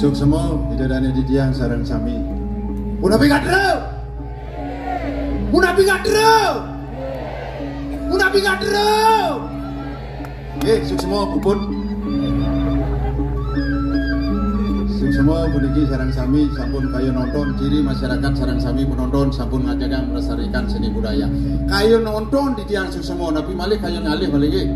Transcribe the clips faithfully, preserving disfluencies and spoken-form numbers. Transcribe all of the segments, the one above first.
Suksma Ida Dane titiang sareng sami. Punapi gatra? Punapi gatra? Punapi gatra? Nggih, suksma puput. Suksma puniki sareng sami sampun kayun nonton, ciri masyarakat sareng sami penonton sampun ngajagang melestarikan seni budaya. Kayun nonton titiang suksma, napi malih kayun ngalih malih nggih.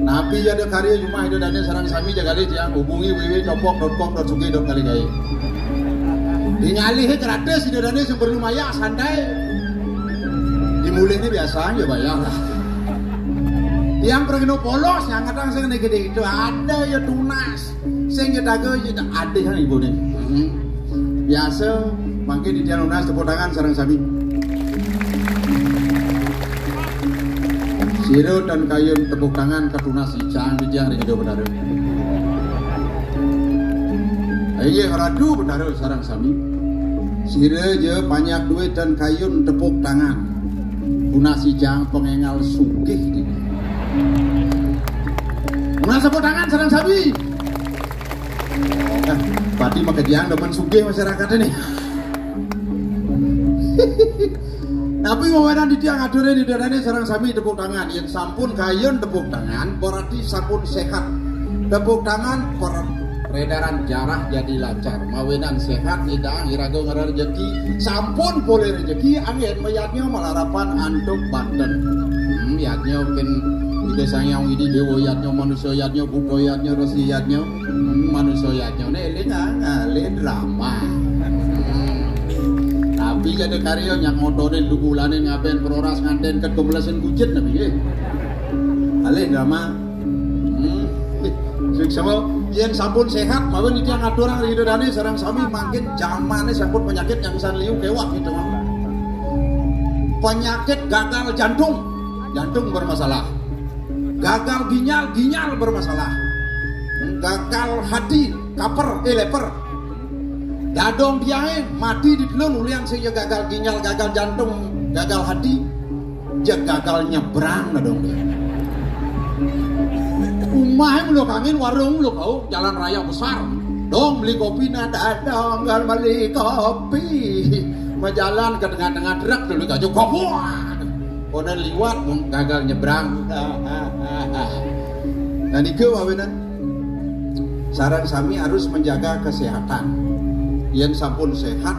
Napi ada karya jumah Ida Dane sareng sami jagalih tiang hubungi w w w topok dot com dot sugih dot kalih gae. Dingalih gratis Ida Dane sing perlu maya santai. Dimulihne biasa ya bayar lah. Tiang pragina polos nyangetang sing niki itu ada ya tunas. Sing ya daga ya ada yang ibune. Hmm. Biasa mangkin di tiang tunas tepuk tangan sareng sami. Sira dan kayun tepuk tangan katunas icang di tiang ring Ida Betara. Inggih ratu Betara sareng sami. Sira ja panyak duit dan kayun tepuk tangan. Tunas icang pengengal sugih di. Tunas tepuk tangan sareng sami. Nah, pati makejang demen sugih masyarakat ini. Tapi mawinan titiang aturin Ida Dane sareng sami tepuk tangan. Yen sampun kayun tepuk tangan, berarti sampun sehat. Tepuk tangan, per-, peredaran darah jadi lancar. Mawinan sehat, Ida iraga ngerer rejeki. Sampun polih rejeki, anggen mayadnya malarapan antuk banten. Hmm, yadnya kin Ida Sang Hyang Widi Dewa yadnya, manusia yadnya, buddha yadnya, resi yadnya. Hmm, manusia yadnya ne eling ah, ngalih drama. Hmm. Tapi jadi karya nyak ngotone lubulane ngaben peroras nganten ket kemelesin kucit nabi nggih. Alih drama. Hmm. Suksma, yen sampun sehat, mawon titiang aturang ring Ida Dane sareng sami mangkin jamane sampun penyakit yang pisan liu kewah gitu. Penyakit gagal jantung, jantung bermasalah. Gagal ginjal, ginjal bermasalah. Gagal hati, kaper, eh leper. Dadong tiange mati di telun ulian sing ya gagal ginjal, gagal jantung, gagal hati. Jeg gagal nyebrang dadong dia. Umahe mulu kangin warung mulu kau jalan raya besar. Dong beli kopi nada dong gal beli kopi. Majalan ke tengah-tengah truk dulu gajah kopi. Konen liwat mung gagal nyebrang. Ah, ah, ah, ah. Nah niku mawinan sareng sami harus menjaga kesehatan. Yen sampun sehat,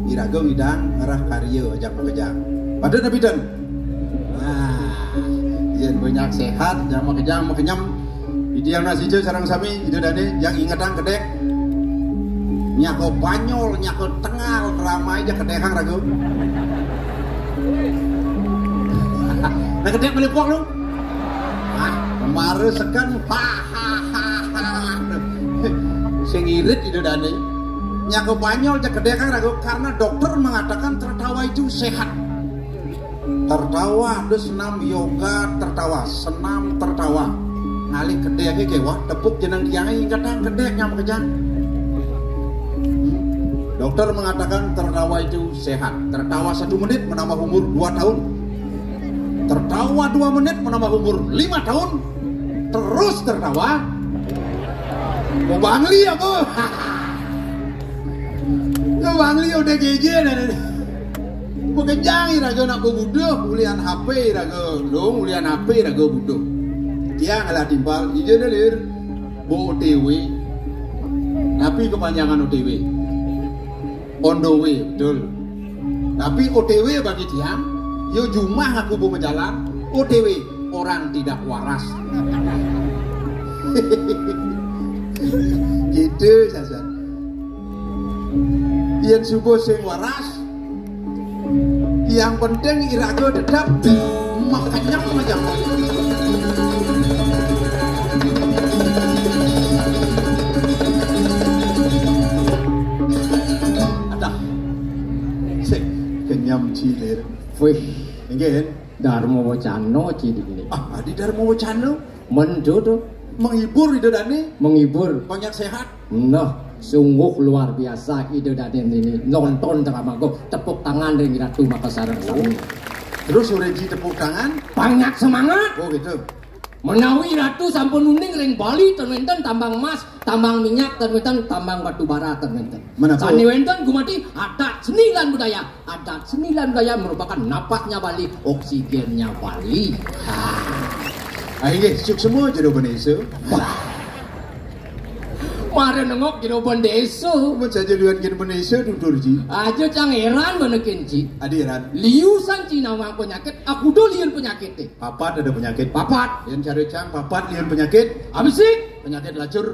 iraga ngidang ngerah karya ajak makejang. Padahal nabi dan. Nah, yen banyak sehat, jang makejang makenyem. Ida yang nasi sareng sami, Ida Dane yang ingetang kedek. Nyako Banyol, nyako Tengal, ramai aja kedekang ragu. Nah kedek melipok lu. Ah, kemarin sekan. Sing irit Ida Dane. Nyako Banyol aja kedekang ragu karena dokter mengatakan tertawa itu sehat. Tertawa, ada senam yoga, tertawa, senam tertawa. Ngalih kedek iki wah tepuk jeneng kiai ingkatang kedek nyam kejang. Hmm. Dokter mengatakan tertawa itu sehat. Tertawa satu menit menambah umur dua tahun. Tertawa dua menit menambah umur lima tahun. Terus tertawa. Mau bangli apa? Mau bangli udah geje dan Makejang iraga nak bebuduh, ulian H P iraga, dong, ulian H P iraga buduh. Tiang alah timpal, ija lir, bo O T W. Tapi kepanjangan O T W. On the way, betul. Tapi O T W bagi tiang, yo jumah aku bu jalan, O T W, orang tidak waras. Gitu saja. Yen subuh sing waras, yang penting iraga tetap makenyem aja. Adah, sing kenyem cilir. Wih, nggih. Dharma Wacana ciri ini. Ah, adi Dharma Wacana. Mendu tuh. Menghibur Ida Dane. Menghibur. Banyak sehat. Nah, sungguh luar biasa Ida Dane ini nonton drama go. Tepuk tangan ring Ratu Makassar. Terus ureji tepuk tangan. Banyak semangat. Oh gitu. Menawi Ratu sampun uning ring Bali ten wenten tambang emas, Tambang minyak ten wénten, tambang batu bara ten wénten. Mana tuh? Sané wénten gumanti adat seni lan budaya. Adat seni lan budaya merupakan napasnya Bali, oksigennya Bali. Ah. Ah, inggih, suksma jero Bendesa. Mara nengok jero Bendesa. Mun saja liwan kene Bendesa tutur ji. Aja cang heran benekin ji. Adi heran. Liusan ci nawang penyakit, aku do liun penyakit deh. Papat ada penyakit. Papat. Yang cari cang papat liun penyakit. Abisik. Penyakit lacur.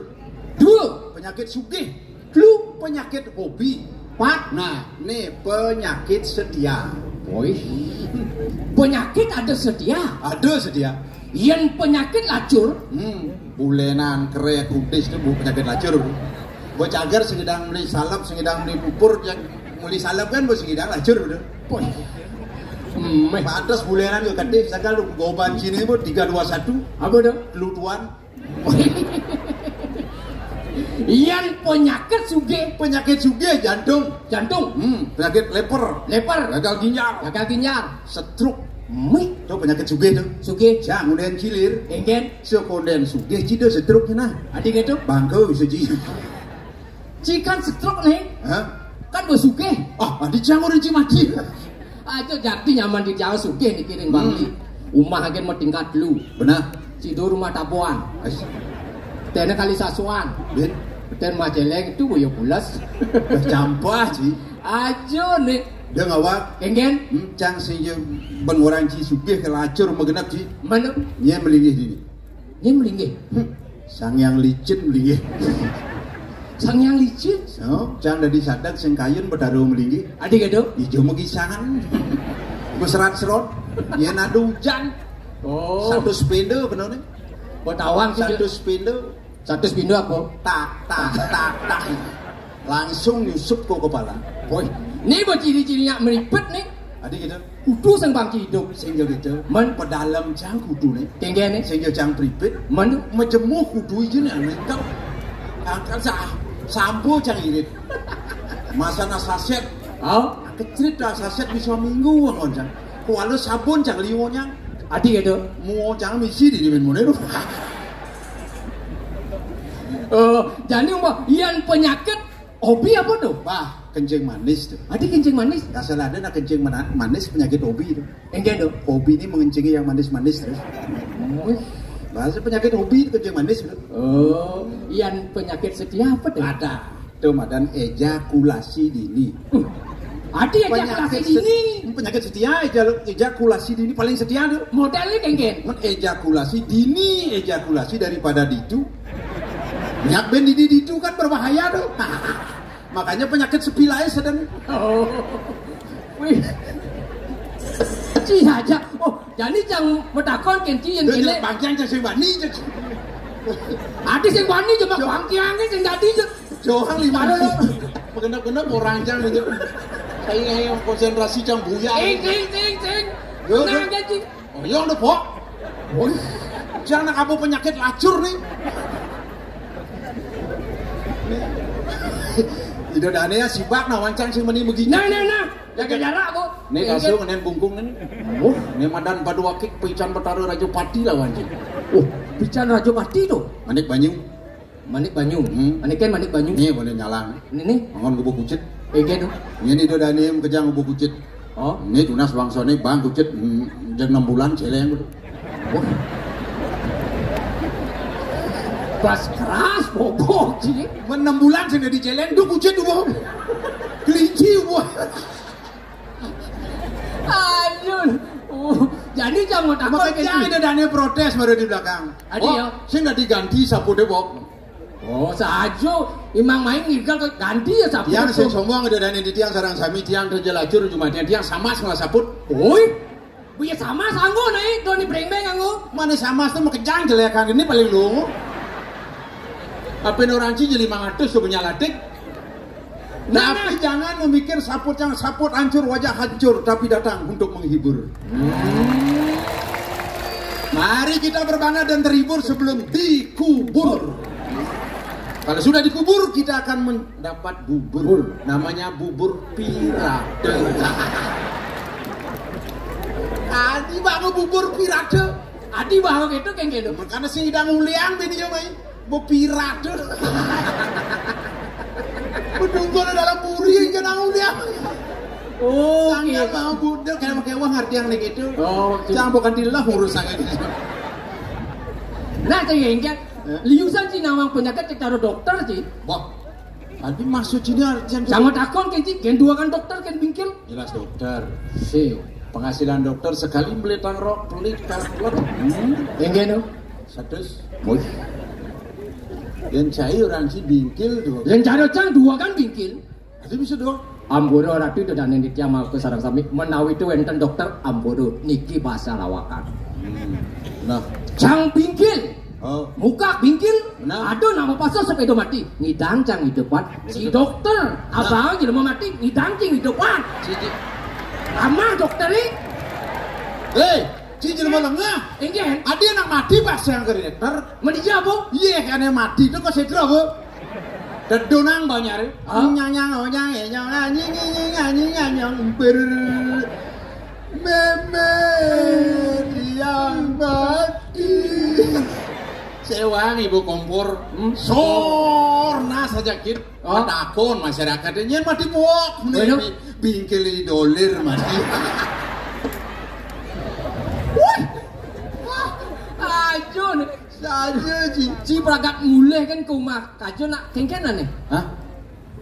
Dua. Penyakit sugih. Telu. Penyakit hobi. Pat. Nah, nih penyakit setia. Woi. Penyakit ada setia. Ada setia. Yen penyakit lacur. Hmm. Bulenan, kerek, kudis itu bu penyakit lacur. Bocah agar sing ngidang meli salep, sing ngidang meli pupur, yang meli salep kan bos sing ngidang lacur bener. Woi. Hmm. Pantes bulenan ke kedis, sakal lu goban sini bu tiga dua satu. Apa dah? Lu tuan. Yen penyakit sugih. Penyakit sugih jantung. Jantung. Hmm, penyakit leper. Leper. Gagal ginjal. Gagal ginjal. Stroke. Mih. Tuh penyakit sugih tuh. Sugih. Jangan udah cilir. Enggen. Sekonden sugih cida stroke nah. Adi gitu. Bangke bisa ji. Cikan stroke nih. Hah? Kan bos sugih. Ah, adi jangan udah ji mati. Aja jakti nyaman di Jawa sugih niki ring Bangli. Hmm. Umah agen mau tingkat dulu. Benar. Sido rumah tabuan. Ais. Tena kali sasuan. Bin. Ten maceleng itu boyo pulas. Campah ji. Aja nih. Dia ngawak. Enggen. Hmm, cang sing je ben orang ji sugih ke lacur megenap ji. Mana? Nye melinggih dini. Ini melinggih. Hmm. Sang yang licin melinggih. Sang yang licin. So, cang dari sadak sing kayun bedaro melinggih. Adi gitu. Ijo megisangan. Mesrat serot. Yen ada hujan. Oh. Satu sepeda kena nih. Buat awang sih. Satu sepeda. Satu sepeda apa? Tak, tak, tak, tak. Langsung nyusup ke kepala. Boy, ini buat ciri-cirinya meripet nih. Adi gitu. Kudu sing bangki hidup. Sing yo gitu. Men. Pedalem cang kudu nih. Kenggene. Sing yo cang pripit. Men. Mejemuh kudu ijo nih, men. Kan angkat sa-, sampo cang irit. Masana saset. Oh. Kecrit dah saset bisa minggu angon cang. Kuala sabun cang liwonya. Adi gitu. Muo cang misi di dimen mune. Oh, jadi mbak, yang penyakit hobi apa tuh? Bah, kencing manis tuh. Adi kencing manis? Asal ada nak kencing mana-, manis penyakit hobi tuh. Enggak dong. Hobi ini mengencingi yang manis-manis terus. Wih. Bahasa penyakit hobi itu kencing manis tuh. Oh, yang penyakit setia apa tuh? Ada. Tuh, madan ejakulasi dini. Uh, adi ejakulasi penyakit se-, dini. Penyakit setia, eja-, ejakulasi dini paling setia tuh. Modelnya kengken. Men ejakulasi dini, ejakulasi daripada ditu. Nyak ben didi ditu kan berbahaya tuh. Makanya penyakit sepi lain sedang. Oh. Wih. Ci aja. Oh, jadi cang metakon kenti yang tuh, kene. Bangkiang cang sing bani, cang. Adi sing bani cuma bangkiang sing dadi, cang. Johan lima. Bener-bener orang cang itu. Saya yang konsentrasi cang buya. Cing, cing, cing, cing. Yo, nah, yo. Jadi. Oh, iya, udah, Pok. Oh, jangan aku penyakit lacur nih. Ida dane ya sibak nah wancang sing meni begini. Nah, nah, nah. Jaga jarak, Bu. Nih, iya, kasih iya. Ngenen bungkung nih. Oh, nih madan badu akik pican Betara Rajapati lah wancang. Oh, pican Rajapati tuh. Manik banyu. Manik banyu. Hmm. Manik kan manik banyu. Nih, boleh nyalang. Ini nih. Mangon gubuk kucit. Iya, tuh. Ini do dane kejang gubuk kucit. Oh. Ini tunas bangsa nih, bang kucit, hmm, jeng enam bulan celeng. Oh. Pas keras, bobok, sih. Men enam bulan sih di celeng, tuh kucit, tuh, bobok. Kelinci, bobok. Aduh. Uh, jadi jangan takut. Makanya ada dane protes baru di belakang. Adi, oh, ya. Sing nggak diganti sapu deh, bok. Oh, sajo. Imang main ngigel ke ganti ya sapu. Tiang sing sombong ada dane di tiang sarang sami tiang terjelacur cuma tiang tiang sama salah saput. Oi. Buya sama sanggo naik doni breng-breng anggo. Mana sama tuh mau kejang jelekan ini paling lu. Apa orang Ciji lima ratus tuh punya latik? Nah, tapi jangan memikir saput yang saput hancur, wajah hancur, tapi datang untuk menghibur. Mari kita berbangga dan terhibur sebelum dikubur. Kalau sudah dikubur, kita akan mendapat bubur. Namanya bubur pirate. Adi bangun bubur pirate. Adi bangun itu kayak gitu. Makanya sih udah nguliang bini yo, mai. Mbok pirat to. Bedungkul dalam puri aja nang uliang. Oh, sangat mau budal kayak pakai uang arti yang gitu. Oh, cang bukan di lah urus sangat gitu. Nah, cang yang liusan sih nawang penyakit cek taruh dokter sih. Wah, tadi maksud sini artian. Jangan takon kan sih, kan dua kan dokter kan bingkil. Jelas dokter. Si penghasilan dokter sekali beli tangrok, beli karpet. Hmm. Yang gitu. Satus. Woi. Yang cai orang si bingkil tuh. Yang cara cang dua kan bingkil. Itu bisa dua. Ambura ratu dan nitya mau ke sarang sami menawi itu enten dokter ambura niki bahasa lawakan. Hmm. Nah, cang bingkil. Oh. Muka bingkil. Nah. Ada nama pasal sepeda mati. Ngidang cang hidupan. Si dokter. Nah. Abang jelema mati. Ngidang cing hidupan. Cici. Amah dokter ini. Hei. Ci jelema lengah. Inggih. Adi anak mati pas yang ke dokter. Meniga apa? Iya, kan yang mati itu kok sedra apa? Dedonang banyak. Hah? Nyang nyang oh nyang eh nyang ah, nying nying nying ah, nying ah, nyang ber. Meme tiang mati. Sewang ibu kompor. Hmm? Sorna saja kit. Oh. Takon masyarakat nyen mati muak. Waduh. Bingkil dolir mati. Wah. Ajo nih. Saja cici pragat mulai kan ke rumah kajo nak kengkenan nih. Hah?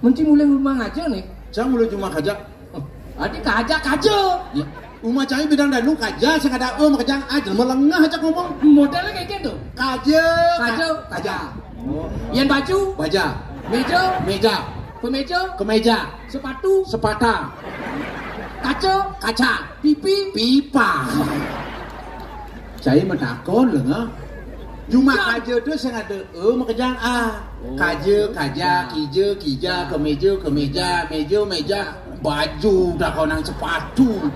Mesti mulai rumah aja nih. Cang mulai cuma kaja. Oh, adi kaja kajo. Ya. Rumah cai bidang danu kaja sing ada um kejang aja melengah aja ngomong. Modelnya kayak gitu. Kaja. Kajo kaja. Oh. Yang baju. Baja. Meja. Meja. Kemeja. Kemeja. Sepatu. Sepata. Kaca. Kaca. Pipi. Pipa. Saya menakon lenga. Cuma kaja tuh sing ada e makejang a. Oh. Kaja, kaja, kija, kija, kemeja, kemeja, meja, meja, baju, dakonang sepatu.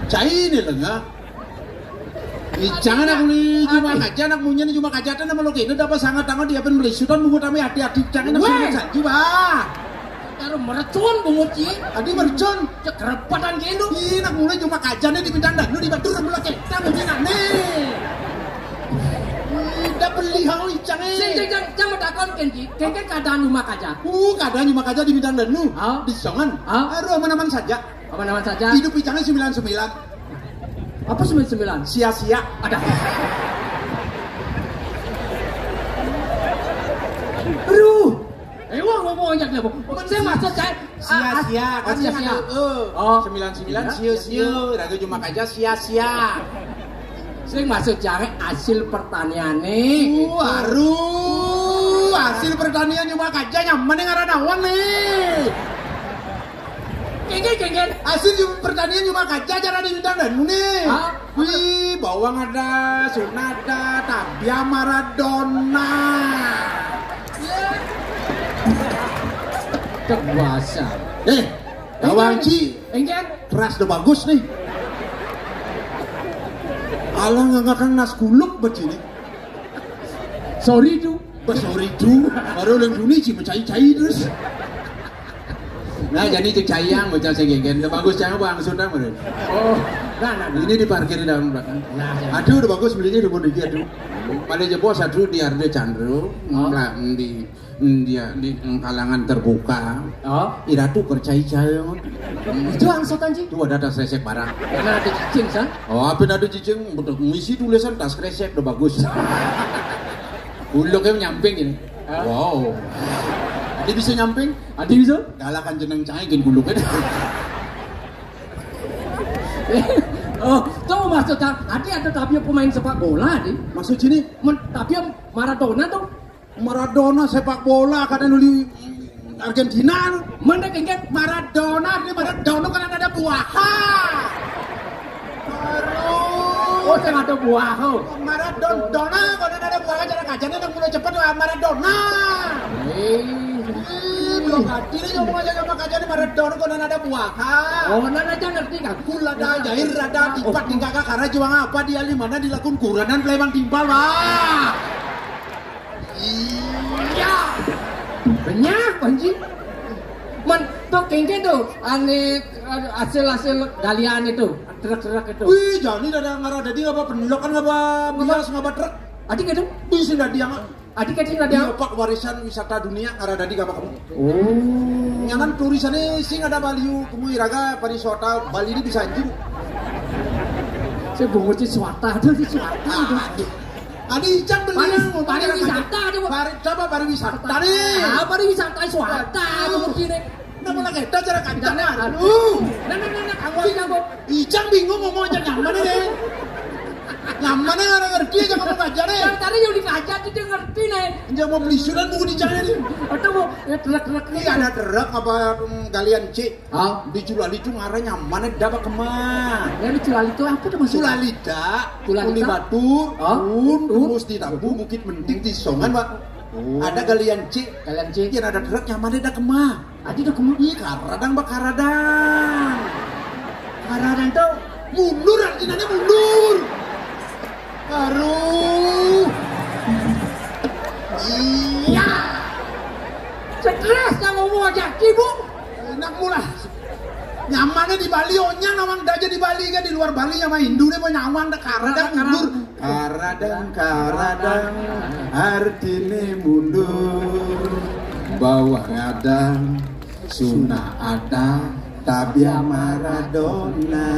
Cai ini lenga. Icangan aku ni cuma kaja anak munyi ni cuma kaja nama lo kene dapat sangat tangan dia pun beli sudan bungut kami hati-hati icangan aku sangat saja bah. Karo merecun bungut ci. Adi merecun. Cekrepatan kendo. Ih, nak mulai cuma kaja ni di bintang dan lu di batu mula kita mungkin aneh. Udah beli hau icangan. Sing sing jang jang metakon kenji. Kengken keadaan rumah kaja. Uh, keadaan rumah kaja di bintang dan lu. Di songan. Aduh aman-aman saja. Aman-aman saja. Hidup icangnya sembilan sembilan. Apa sembilan sembilan? Sia-sia. Ada. Aduh. Eh, wah ngomong aja dia. Saya maksud saya sia-sia kan sia-sia. Oh, sembilan sembilan sia-sia. Raga cuma aja sia-sia. Saya maksud cari hasil pertanian nih. Waduh, hasil pertanian cuma aja nyaman nih ngaran awang nih. Kengken, kengken. Hasil pertanian cuma kaca cara diundang dan muni. Hah? Wih, bawang ada, suna ada, tabia Maradona. Cek bahasa. Eh, bawang ci. Kengken. Keras udah bagus nih. Alah nggak ngakan nas kuluk begini. Sorry tuh. Bah sorry tuh. Baru ulang dunia ci mencai-cai terus. Nah, jadi cek cayang bocah sing genggen. Bagus cayang apa angsutan meureun? Oh, nah, nah, nah. Ini diparkir di dalam belakang. Nah, ya. Aduh, udah bagus belinya di Bondegi aduh. Pada jebos satu di Arde Candro, oh. Di dia di kalangan terbuka. Oh. Iratu percaya cayang. Itu angsutan sih. Itu ada tas resep barang. Karena ada cicing san. Oh, apa ada cicing? Betul ngisi tulisan tas resep udah bagus. Uluknya nyamping ini. Wow. Adi bisa nyamping? Adi bisa? Galakan jeneng cai gin guluknya. Oh, tuh maksudnya, adi ada tapi pemain sepak bola di. Maksud sini? Men, tapi Maradona tuh. Maradona sepak bola kadang dulu Argentina. Mana kengket? Maradona ini Maradona kan ada buah. Oh, saya ada buah. Oh. Maradona, Dona, kalau ada buah aja aja nih mulai cepat lah Maradona. Eh, belum hati nih ngomong aja sama kaca nih Maradona kalau ada buah. Oh, nana aja ngerti kan? Kula ada jair ada tipat tinggal karena juang apa dia lima mana dilakukan kuranan pelebang timpal, Pak. Iya. Banyak anjing. Man, tuh kengke tuh ane hasil-hasil galian itu, truk-truk itu. Wih, jadi ada ngarah jadi ngapa penlokan ngapa bias ngapa truk. Adi gitu? Bisa dadi yang Adi kecil ada. Iya, Pak, warisan wisata dunia ngarah dadi ka kamu. Oh. Nyanan turisané sing ada Bali, kamu iraga pariwisata Bali ini bisa anjing. Saya bungut si swata, ada si swata. Aduh. Adi icang beli. Pari-, pariwisata ada, Pak. Pari-, coba pariwisata nih. Ah, pariwisata swata, bungut ini. Napa lagi éta cara kancana? Aduh. Nah, nah, nah, nah, kamu aja, Bu. Ijang bingung ngomong aja nyaman ini. Nyaman orang ngerti aja kamu ngajar nih. Yang tadi yang dikajar tidak ngerti nih. Jangan mau beli surat buku di jalan ini. Atau mau ya truk-truk ini. Iya, ada truk apa, mm, galian C. Ah, di Culali itu ngarah nyaman, ada apa kemah? Ya, di Culali itu apa tuh maksudnya? Culalita, Culalita? Uli Batur, ah? Un, terus di Rabu, Bukit Mending, di Songan, Pak. Oh. Ada galian C. Galian C. Yang ada truk nyaman, ada kemah. Adi dah kemudi karadang bakaradang. Karadang tuh mundur, artinya mundur. Aduh. Iya. Stres yang ngomong aja, Ibu. Enak mula. Nyamannya di Bali, onyang nawang daja di Bali kan, di luar Bali sama Hindu deh mau nyawang dah karadang mundur. Karadang, karadang, artinya mundur. Bawah ngadang, Suna ada, Tabia Maradona.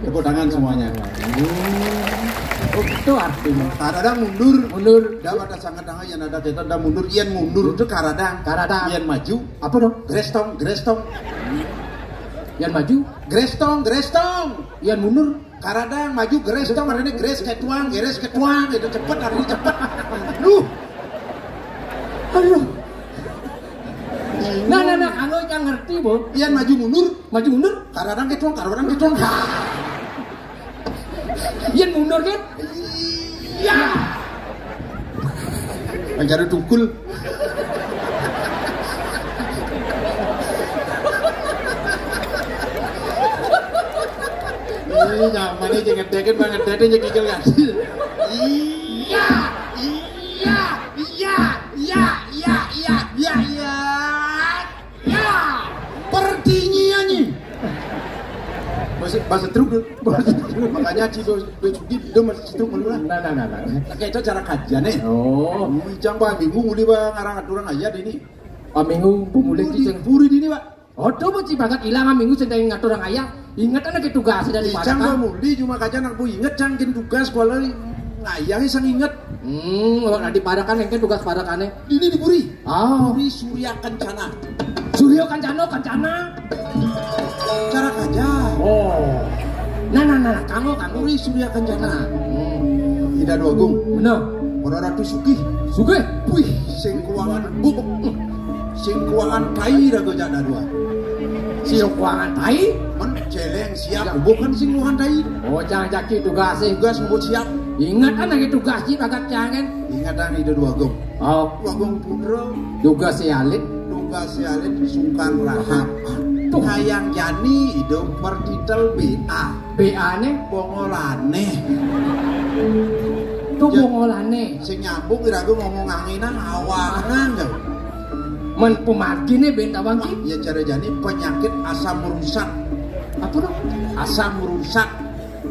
Tepuk tangan semuanya. Oh, itu artinya. Karadang mundur. Mundur. Dah pada sangat tangan yang ada kita dah mundur. Ian mundur itu karadang. Karadang. Ian maju. Apa dong? Grestong, grestong. Ian maju. Grestong, grestong. Ian mundur. Karadang maju, geres itu, marane geres ketuang, geres ketuang, itu cepet, hari ini cepet. Duh. Aduh. Nah, nah, nah, kalau yang ngerti, Bu. Ian maju mundur. Maju mundur. Karadang ketuang, karadang ketuang. Ian mundur kan? Iya. Mencari tukul. Ini nyaman aja ngedekin banget, dede aja gigil kan. Iya, iya, iya, iya, iya, iya, iya, iya. Ya, pertinyiannya. Masih bahasa truk tuh. Makanya Cido Cido Sudi dia masih truk menurut. Nah, nah, nah, nah. Kayak itu cara kajiannya. Oh. Ujang Pak Minggu nguli bang ngarang aturan aja ini. Pak Minggu pemulih di puri ini, Pak. Oh, tuh mesti banget hilang Minggu sedang ngatur orang ayah. Ingat anak itu tugas dari Ujang Pak Muli cuma kaca anak bu inget cangkin tugas kuala ngayang sang inget. Hmm, kalau nanti padakan yang tugas padakannya. Ini di puri. Ah. Puri Surya Kencana. Surya Kencana, Kencana. Cara kaja. Oh. Nah, nah, nah, kamu, kamu. Puri Surya Kencana. Hmm. Ida Dua Agung. Bener. Para Ratu Sugih. Sugih. Wih, sing kuangan bubuk. Sing kuangan tai raga jana dua. Sing kuangan tai? Men celeng siap bubuk kan sing kuangan tai. Oh, jangan jaki tugas sih. Tugas bubuk siap. Ingat kan lagi tugas sih, bagat jangan. Ingat kan Ida Dua Agung. Oh. Wagung Putra. Tugas si Alit. Tugas si Alit sungkan rahat. Tuh. Kayang Jani hidup bertitel B A. B A ne? Bongolane. Tuh bongolane. Sing nyambung iraga ngomong anginan awangan ya. Men pemargine bentawang ki. Ya cara Jani penyakit asam rusak. Apa tuh? Asam rusak.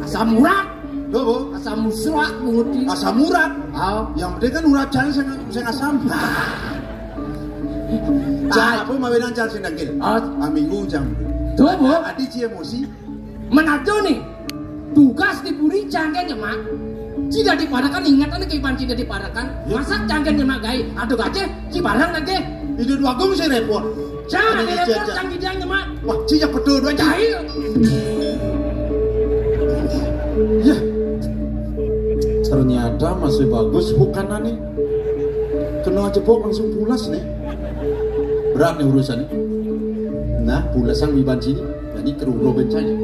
Asam urat. Tuh, Bu. Asam musrak, Bu. Asam urat. Oh. Yang penting kan urat jangan sing, sing asam. Cang apa mawinan cang sing dagil? Oh. Aminggu cang. Tuh, Bu. Adi ci emosi. Menajo nih. Tugas di puri canggen ya, Mak. Tidak dipadakan, ingat nih kehidupan tidak dipadakan. Ya. Masa canggen ya, Mak, gai? Aduh, gajah. Ci barang lagi. Ida Dua Agung sing repot. Cang, ada repot, cang gidang, Mak. Wah, ci ya betul dua jahil. Ya. Ternyata masih bagus bukan aneh. Kena jebok langsung pulas nih. Berat nih urusannya. Nah, pulasan wiban sini. Jadi keruro bencana.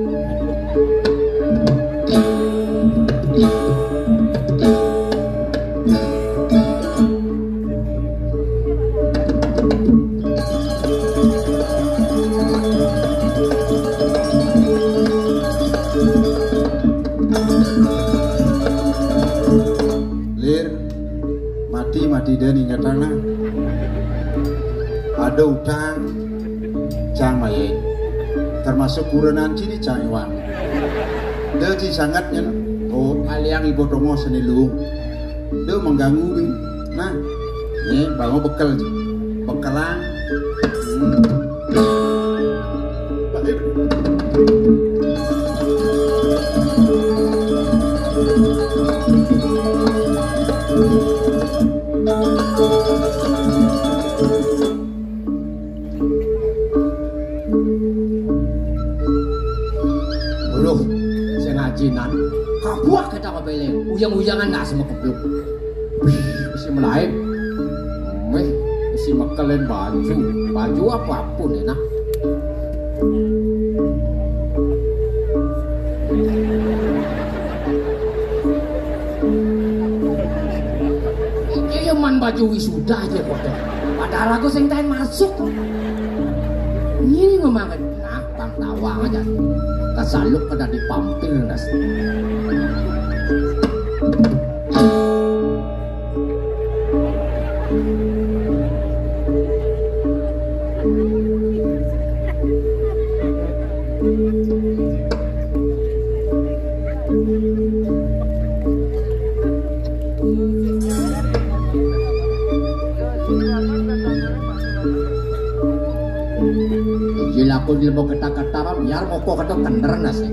Lir, mati, mati dan ingat tanah. Ada utang, cang mayai. Termasuk kurenan sini cang iwang. Dadi sangat nyen. Oh, aliang ibu tongo seni luung. Lu mengganggu kuwi. Nah, ini bawa bekel. Bekelan. Hmm. Lho, sing ajinan. Kabuak kita kepeleng. Uyang-uyangan nggak sama keblok. Wih, mesti melaib. Wih, mesti mekelen baju. Baju apapun enak. Iki ya man baju wisuda aja kok. Padahal aku sing taen masuk. Ini ngomongin nah, bang tawang aja. Kesaluk kena dipampil nas. Gila aku di lembok ketak-ketak biar ngoko ketok kener nasi.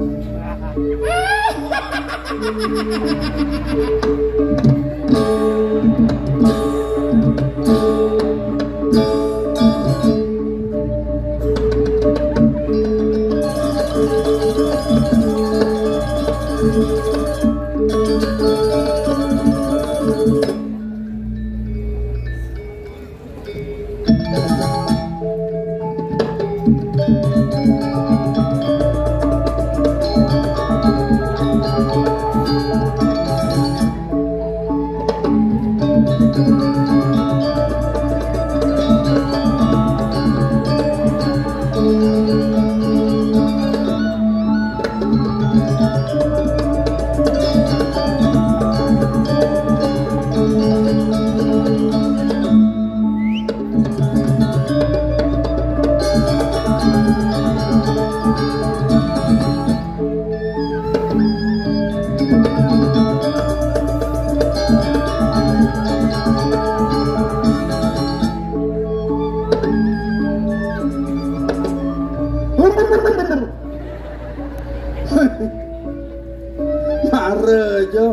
Mare aja,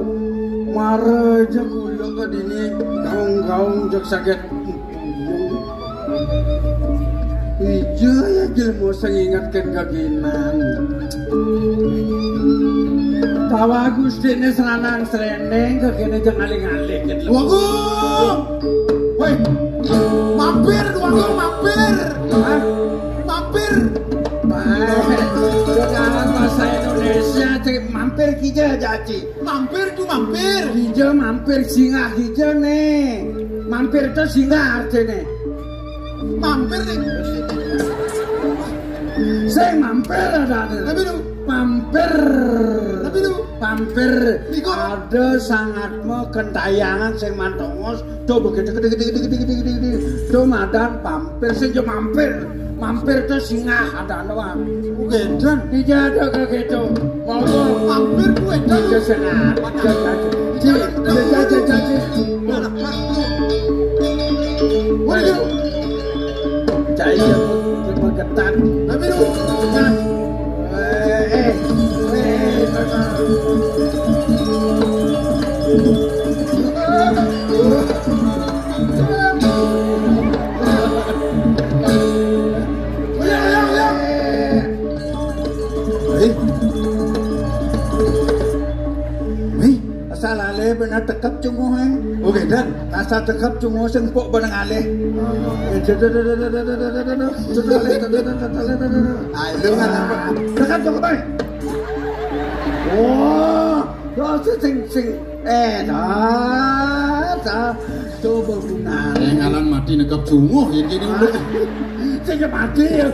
mare aja kula kadine gaung-gaung jek sakit. Iya ya jelema sing ingetke kaginan. Tawa Gustine selanang sreneng kagene jeng aling-aling gitu. Wagung! Woi, mampir, Wagung, mampir! Hah? Mampir! Baik, sekarang bahasa Indonesia, cek mampir kija jaji. Mampir tuh mampir. Hija mampir singgah hija nih. Mampir tuh singgah artinya. Mampir nih. Saya mampir ada ada. Tapi lu mampir. Tapi lu mampir. Iko ada sangat mau kentayangan saya mantongos. Coba gede gede gede gede gede gede gede. Coba madan pampir sing yo mampir. Mampir to singgah ada doang. Ugedan. Iya ada kayak gitu. Mau mampir gue dan ke sana. Jadi jadi jadi. Mana? Mana? Waduh. Cai cepetan. Tapi lu. Eh, eh, eh. Hei. Hei, asal ale benar tekep cunguh, eh. Oke, dan asal tekep cunguh sing pok beneng ale. Ayo, kan apa? Tekep cunguh, eh. Wah, dosa sing sing eh dah, dah. Coba gunane. Eh, ngalan mati nekep sunguh ya kene lho. Sing mati ya.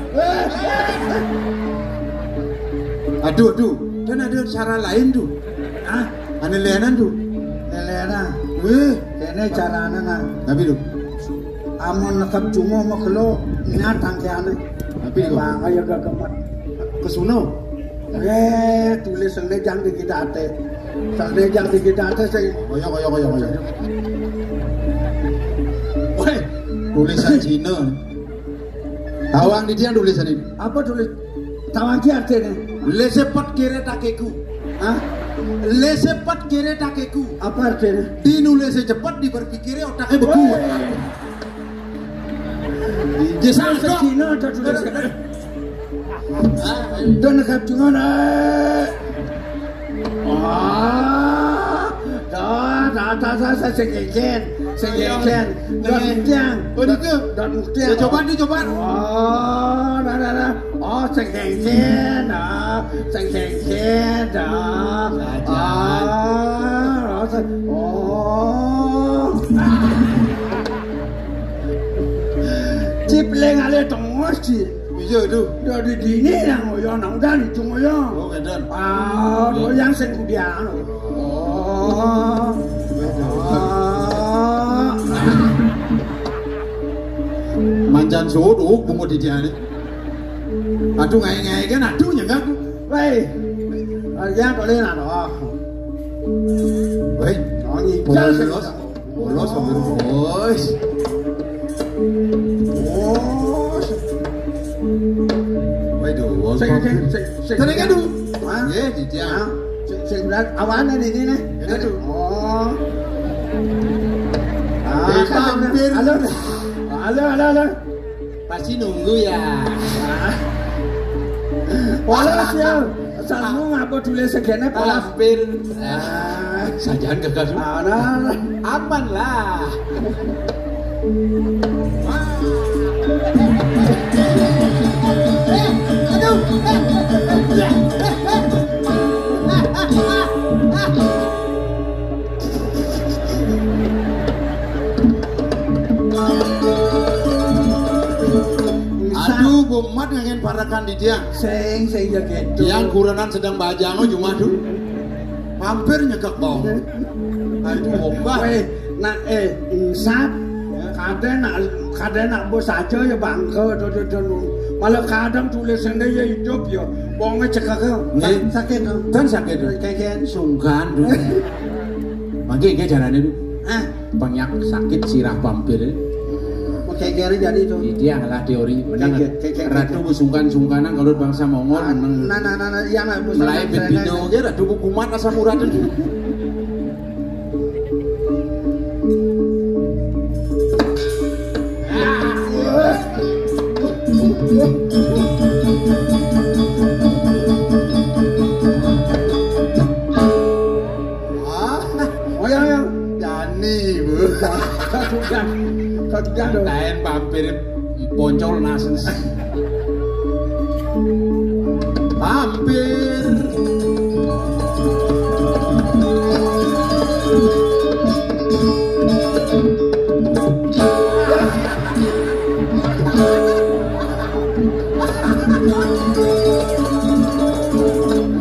Aduh, aduh. Dan ada cara lain tuh. Ah, ane lenan tuh. Lelena. Weh, kene carane nah. Tapi lho. Amun nekep cunguh megelo niat tangkeane. Tapi lho. Bang ayo gegemet. Kesuno. Eh, tulis sing jang di kita ate. Sakniki jang dikit até sing. Kaya, kaya, kaya, kaya. Woi, tulisan Cina. Tawang di dia tulisan ini. Apa tulis? Tawang ki artinya? Laissez-faire kere takeku. Hah? Laissez-faire kere takeku. Apa artinya? Dinulis cepet, diberpikir otaknya beku. Woi. Dia salah, Cina ada tulisan. Dan dekat dengan, eh. Wah, dah, dah, dah, dah, dah, sing kéngkén, sing kéngkén. Dot muktiang. Oh, niku. Dot muktiang. Ya, coba, dicoba. Oh, dah, dah, dah. Oh, sing kéngkén, dah. Sing kéngkén, dah. Sajan. Ah, oh, sing, oh. Cip leng ale tengos, Cip. Iya, itu. Dari dini nang ngoyo, nang udan itu ngoyo. Oh, ngeten. Ah, yang sing kudian. Oh. Ah. Mancan suwud, uh, bungut di diane. Aduh, ngae-ngae kan, aduh, nyenggak. Wei. Ah, ya, boleh lah, loh. Wei. Oh, ngical. Bolos, bolos. Oh. Waduh, sing, sing, sing, sing. Tenang, aduh. Hah? Nggih, Dijang. Hah? Sing, sing berat awane niki nih. Aduh. Oh. Ah, eh, kan, hampir. Halo. Halo, halo, halo. Pasti nunggu ya. Polos ya. Sanmu ngapa tulis segene polos? Hampir. Ah. Sajan gagal. Ana. Aman lah. Eh, aduh. Eh, eh, eh, eh. Aduh, bomat ngangen parakan di tiang. Sing, sing ya gitu. Tiang kurenan sedang bajang, oh, cuma aduh. Hampir nyegek bau. Aduh, obah. Weh, nak, eh, insap. Kadang nak, kadang nak bos aja ya bangke, do, do, do, do. Malah kadang tulisannya ya hidup ya. Wonge cekek. Nggih. Sakit, no? Kan sakit, no? Kayak, kayak sungkan, do. Mangke nggih carane, do. Ah, banyak sakit sirah pampir. Kayak, kayak jadi itu. Iki adalah teori. Menang. Kayak, kayak, kayak, Ratu wis sungkan-sungkanan kalau bangsa Mongol. Ah, menang. Nah, nah, nah, nah, iya, nah, mulai bendino, ya, Ratu kumat asam urat. Wah, oh, ya, ya. Jani, Bu. Kau sudah, kau sudah, loh. Lain pampir poncol nasen. Pampir.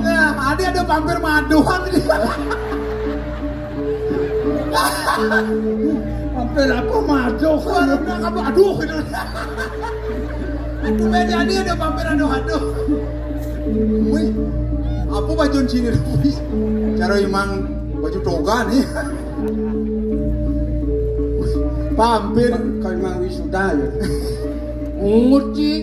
Nah, ada, ada pampir maduan ini. Hampir apa masuk? Baru bilang apa? Aduh, gitu. Aduh, beda dia ada pampir, aduh, aduh. Wih, apa baju sini, wih? Cara emang baju toga nih. Pampir. Kau emang wisuda ya? Nguci.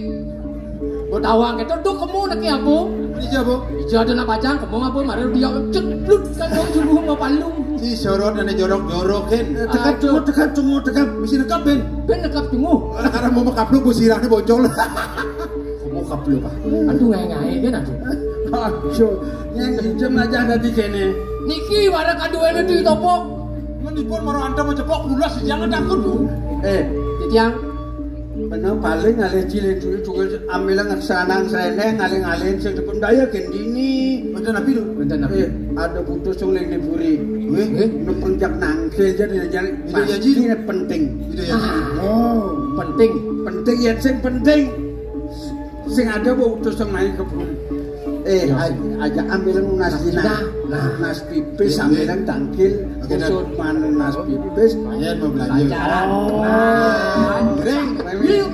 Mbok tawang ketok, "Duh, kemu niki aku." Iya, Bu. Iya, ada nak pacang, kemu apa? Mari dia ceblut kan, mau jumbo mau palu. Si sorot ane jorok-jorokin. Eh, tekap, aduh. Cungu, tekap, cungu, tekap. Mesti nekap, Ben. Ben nekap cungu. Ora karena mau mekap lu, bu sirahnya bocol. Kemu kap lu, Pak. Aduh, ngae-ngae kan, aduh. Aduh, yang ijem aja ada di kene. Niki, warna kaduene di topok. Mendipun maro antem cepok, lulas, jangan takut, Bu. Eh, Titiang. Bener, paling ngalih cilik dulu juga ambil ngesanang srene, ngalih-ngalihin sing dipun daya gendini. Bener, Nabi, lho. Bener, Nabi. Eh, ada butuh sing ning dipuri. Weh. Nukung jak nangkil, jadi, jadi Itu ya, pasti Ji. Penting. Itu ya, Ji. Oh, penting. Penting ya, sing penting. Sing ada, Bu, utus sing main kebun. Eh, ya, aj-, aja ambil nunas dina. Nah, nunas pipis, iya, ambilan tangkil. Oke, dah. Usut mana nunas pipis. Lumayan mau belanja. Pacaran. Oh. Nah. Ring. Yuk.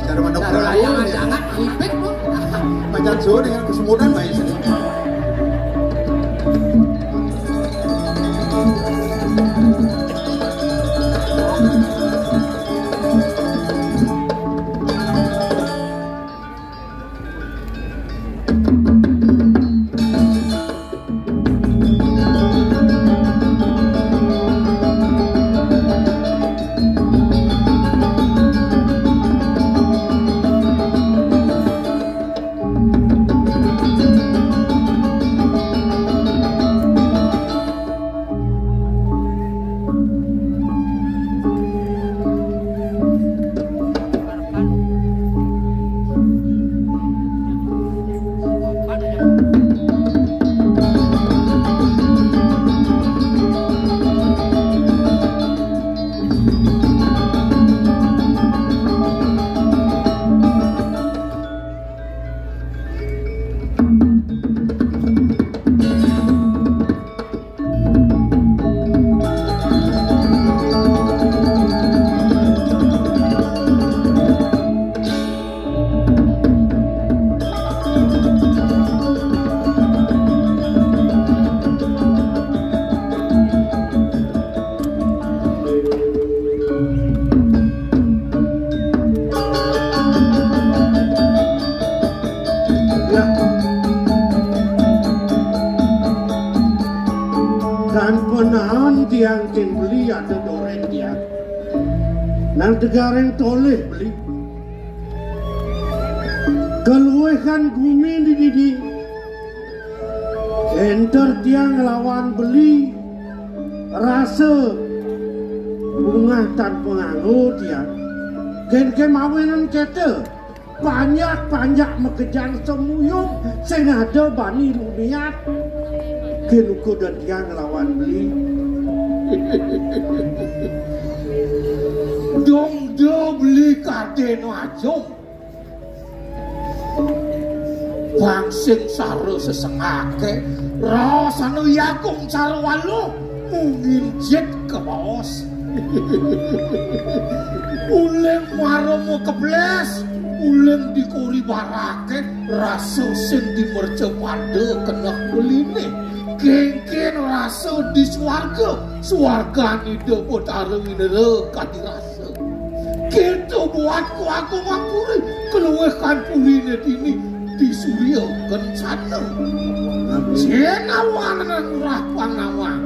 Cara mana? Cara layangan, ya. Jangan ipik, Bu. Pacar suruh dengan kesemutan main sini. Tiang kén beli ada dorén tiang. Nang tegareng tolih beli. Kaluihan gumi di dini. Enter tiang nglawan beli. Rasa bungah tan panganggo tiang. Kén kén mawinan kéto. Panjak-panjak makejang semuyung sing ada bani rumiat. Kén uku dadiang nglawan beli. Dong da beli kadén ajung. Pang sing sara sesengaké, raos anu yagung cara waluh, mungin jit kabaos. Uling marama keblés, uling dikori baraké, rasa sing di mercapada keneh beliné. Kénkén rasa di suarga, suargan Ida Betara Indra kadi rasa. Kéto buat kuaku ngampuri, kaluihan puriné dini di Surya Kencana. Jén awanan Ngurah Panawang.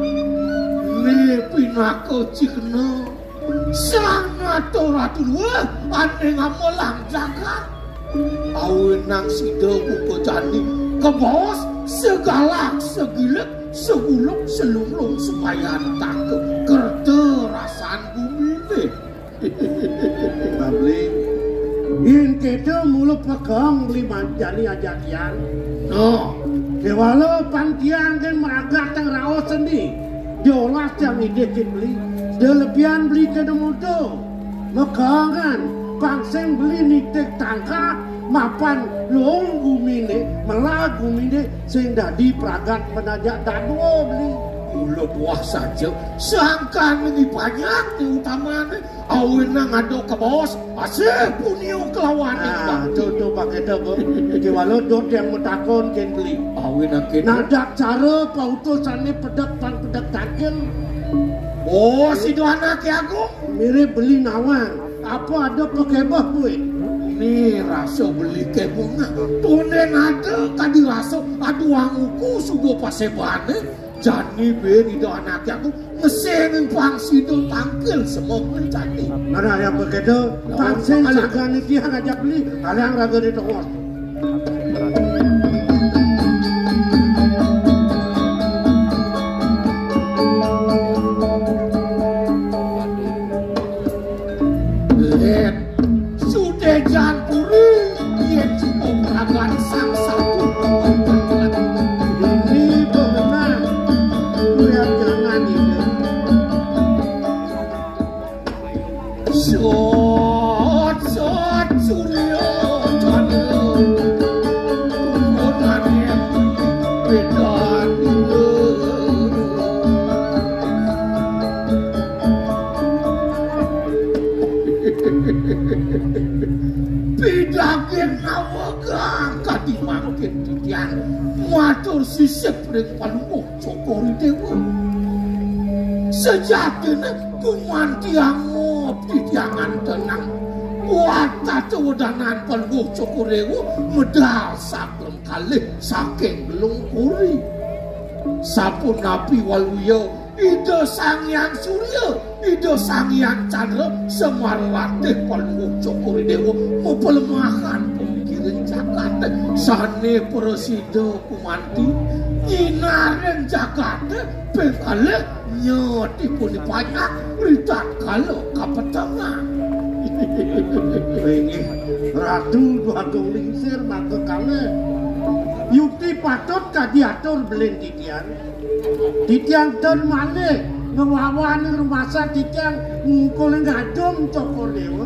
Né pinaka cihna sang nata ratu luwih ané ngamelang jagat. Awinang sida buka jani kabaos segalak segilik seguluk selunglung subayantaka kerta rasan guminé. Babli. Yén kéto mula pekeng beli manjani ajatian. No. Kéwala pang tiang kén maragat tang raos sendi. Diolas tiang idih kén beli. Da lebihan beli kéné muda. Mekengan pang sing beli nitik tangkah mapan luung guminé, melah guminé sing dadi pragat panajak dadua beli. Mula buah saja sangkan ngendi panjak di utamané. Awinang ada kabaos, asih punia kelawaning. Nah, bakti. Tu, tu, pakai tu, Bu. Kéwala dot yang matakon kén beli. Awinang kéto. Nadak cara pautusané pedek pan pedek tangkil. Oh, sida anaké agung. Mirip beli nawang. Apa ada pakébeh, Bu? Né rasa beli kébeh. Tondén ada kadi rasa aduang uku suba pasébané. Jani buin ida anaké aku ngesengin pang sida tangkil semua jani. Mana yang begitu? Pang sing sagani tiang ajak beli, aliang raga di tengah. Lét Sudejan puri yén cukup ragan sang satu. Ini bebenah. Lihat jangan ini. Sot, sot, surya, jana. Tunggunan yang beda. Pidaging nawegang kadi mangkin titiang matur sisip ring Palungguh Cokor I Déwa. Sejatiné gumanti angop titiangan tenang. Buat tata wedanan Palungguh Cokor I Déwa medal saben kalih saking Belung Kori. Sapunapi waluya Ida Sang Hyang Surya, Ida Sang Hyang Candra, Semar Ratih, Palungguh Cokor I Déwa, mapalemahan pamikirin jagaté, sané prasida gumanti, nyinarin jagaté, ping kalih nyatipun panjak, ritatkala kapetengan. Inggih, Ratu Dwagung Lingsir mangga kalih. Yukti patut kadi atur belin titiang. Titiang ten malih ngwawaning rumasa titiang ngungkul ngadum Cokor Déwa.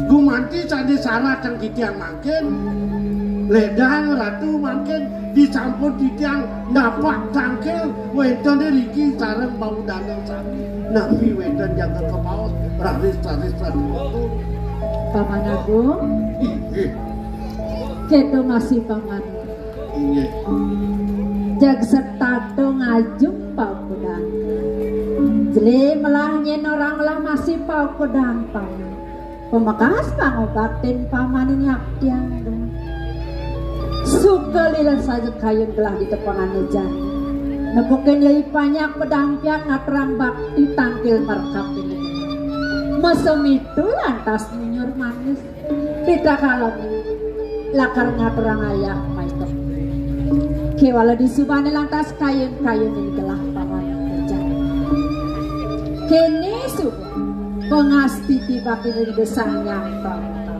Gumanti sané saratang titiang mangkin, ledang Ratu mangkin disampun titiang napak tangkil wénten riki sareng pawudanan sami. Napi wénten jaga kabaos raris-raris Ratu. Paman Agung, inggih. Kéto masih Paman. Inggih. Jag setata ngajum paukudan. Jlé melah nyén orang melah masih paukudan Paman. Pamekas pangobatin Paman nyaptiang. Suka lila saja kayun gelah di tepangan jani. Nepukin Yai Panyak pedampiak ngaturang bakti tangkil merkap ini. Mesem itu lantas nyunyur manis. Rita kalem lakar ngaturang ayah maitep. Kéwala disubane lantas kayun-kayun ing gelah paman kerja. Kéné suba pangastiti bakti ring Ida Sang Hyang Tata.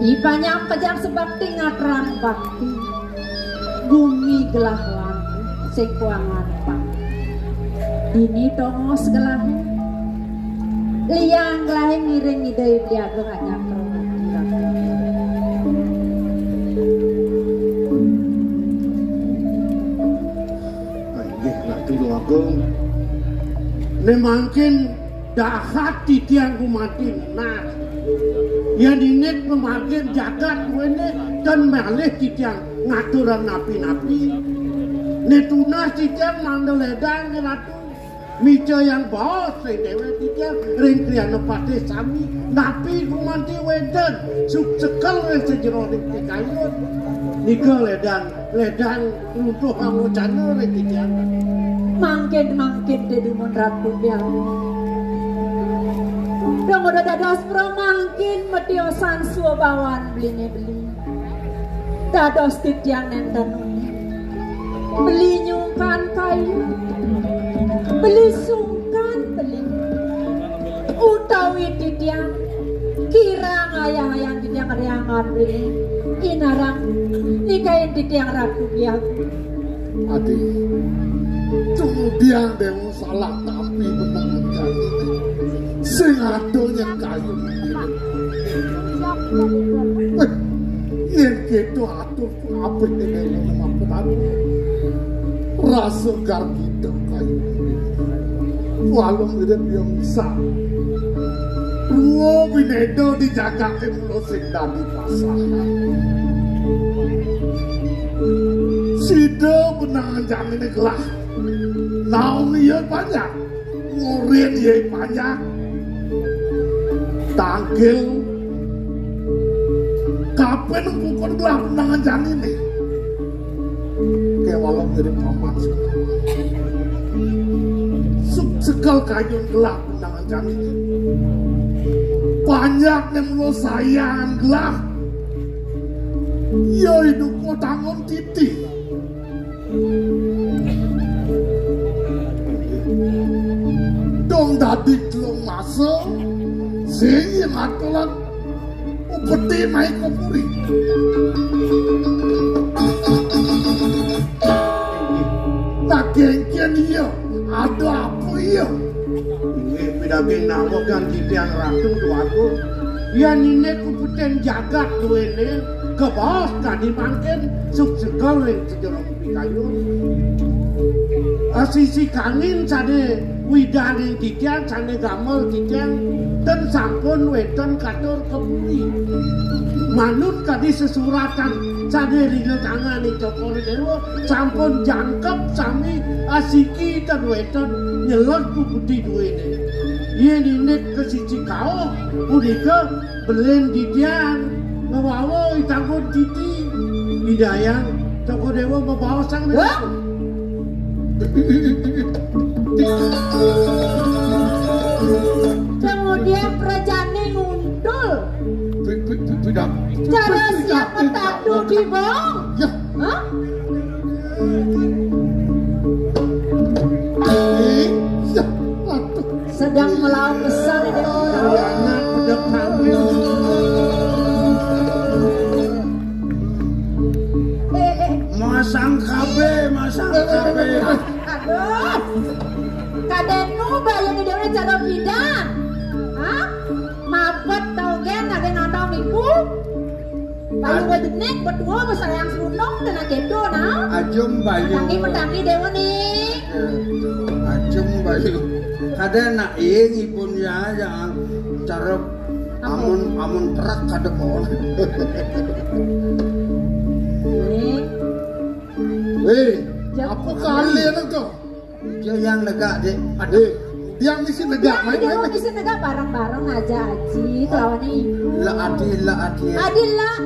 I Panyak pejang sebakti ngaturang bakti. Gumi gelah lampu sing kuangan pang. Dini tongos gelahé. Liang gelahé ngiring Ida Hyang Agung anyakra. Inggih, Ratu Agung. Né mangkin dahat titiang gumanti nunas. Yén indik pamargin jagat duéné, ten malih titiang ngaturang napi-napi. Né tunas titiang mangda ledang, Ratu. Micayang baos ring déwék titiang ring Kriana Patih sami. Napi gumanti wénten suksekel ring sajeroning pikayun. Nika ledang, ledang runtuh pamocana ring titiang. Mangkin, mangkin, Dédumun Ratu Hyang. Dong udah dados pramangkin matiosan swabawan beliné beli. Dados titiang nénten uning. Beli nyungkan kayu. Beli sungkan beli. Utawi titiang kirang ayah-ayah titiang riangan beli. Inarang nikain titiang Ratu Hyang. Adi, kemudian Dewa salah tampi benang jani. Sing adoh nyang kayu. Wéh, yén kéto atur kabéh déning mampet anu. Rasa gargita kayu. Walung ida biya misah. Ruwa bineda di jagaté mula sing dadi pasahan. Sida benang janiné gelah. Naon iya banyak. Murid Yai Panjak. Tangkil. Kapan pukul gelah undangan jani nih. Kayak walau mirip paman. Suk sekel kayun gelah undangan jani nih. Panjak nih mulu sayang gelah. Iya hidup tangon titi. Dong dadi telung masa, sing yang aturan upeti naik ke puri. Nah, kengken iya, ada apa iya? Inggih, pidaging nawa kan titiang Ratu Tuaku. Yan indik kupeten jagat duwene, kebaos tadi mangkin suksekel ring sejero pikayun. Asisi kangin sane widaning titiang, sane gamel titiang, ten sampun wenten katur kepuri. Manut kadi sesuratan sane ringa tangan ing Cokor Dewa, sampun jangkep sami asiki ten wenten nyeleg puputi duwene. Yen indik ke sisi kauh punika belin titiang ngawawa itangkun titi. Idayang Cokor Dewa mabaos sang. Wah! Kemudian prajane nguntul. Pi-, pi-, pi-, pidang. Cara siapa tak dudibong? Ya. Hah? Eh, ya. Aduh. Sedang melaut besar dia. Anak pedek kami. Eh, eh. Masang K B, masang K B. Aduh. Kadenu bayu ni dewe cara bidang. Hah? Mabet tau gen, ada nonton ibu. Bayu wajenek, betua besayang serundong, dan akedo, nah. Ajum bayu. Tangi mentangi dewa nih. Ajum bayu. Kada nak ing ipun ya, ya. Cara amun, amun truk kada pohon. Nih. Weh, apa kali anak tu? Dia yang negak, Dek. Aduh, dia mesti negak, main, main. Mesti negak bareng-bareng aja, Aji, kelawan ibu. Lah, Adi, lah, Adi. Adi, lah.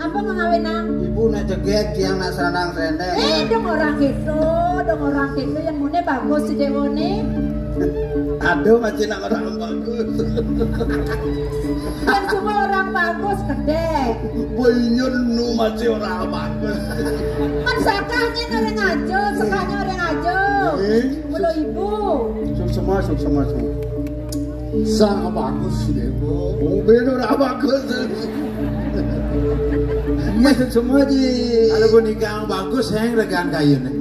Apa ngawinang? Ibu nak jegég, tiang nak seranang srendeng. Eh, dong orang gitu, dong orang gitu yang mune bagus si Dewa nih. Aduh, masih nak orang bagus. Kan semua orang bagus, gede. Boyun nu masih orang bagus. Kan sakahnya orang aja, sakahnya orang aja. Eh? Sepuluh ibu. Suk semua, suk semua, suk. Sang bagus, Dewa. Oh, beda orang bagus. Maksud semua di. Kalau pun nikah bagus, yang regan kayu nih.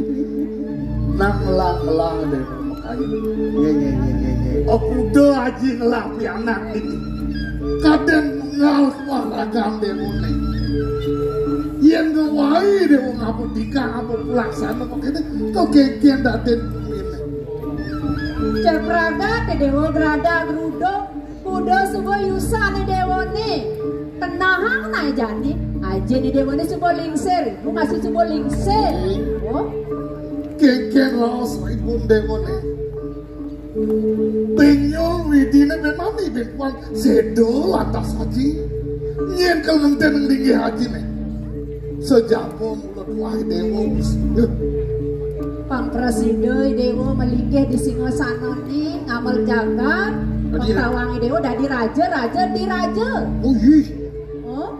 Nang melang-melang deh, kayu. Iya, iya, iya, iya, iya. Oh, kuda aji ngelapi anak ini. Kadang mengal wah ragam deh, mune. Yang ngewai deh, mau ngapa nikah, apa pelaksana, makanya kau keken datin ini. Cek praga, Dewa grada, gerudo. Kuda suba yusane Dewane. Tenahang nae jani. Ajene Dewane suba lingsir. Ibu masih suba lingsir. Oh. Keken raos ipun Dewane. Penyul widine ben mani ben puan sedo lantas haji. Nyen kal ngenten ning linggih hajine. Sejapon Wah, Dewa. Pang prasida Dewa malinggih di singgasana ni ngamel jagat. Dadi ra- Pang tawange Dewa dadi raja, raja di raja. Oh, iya. Oh,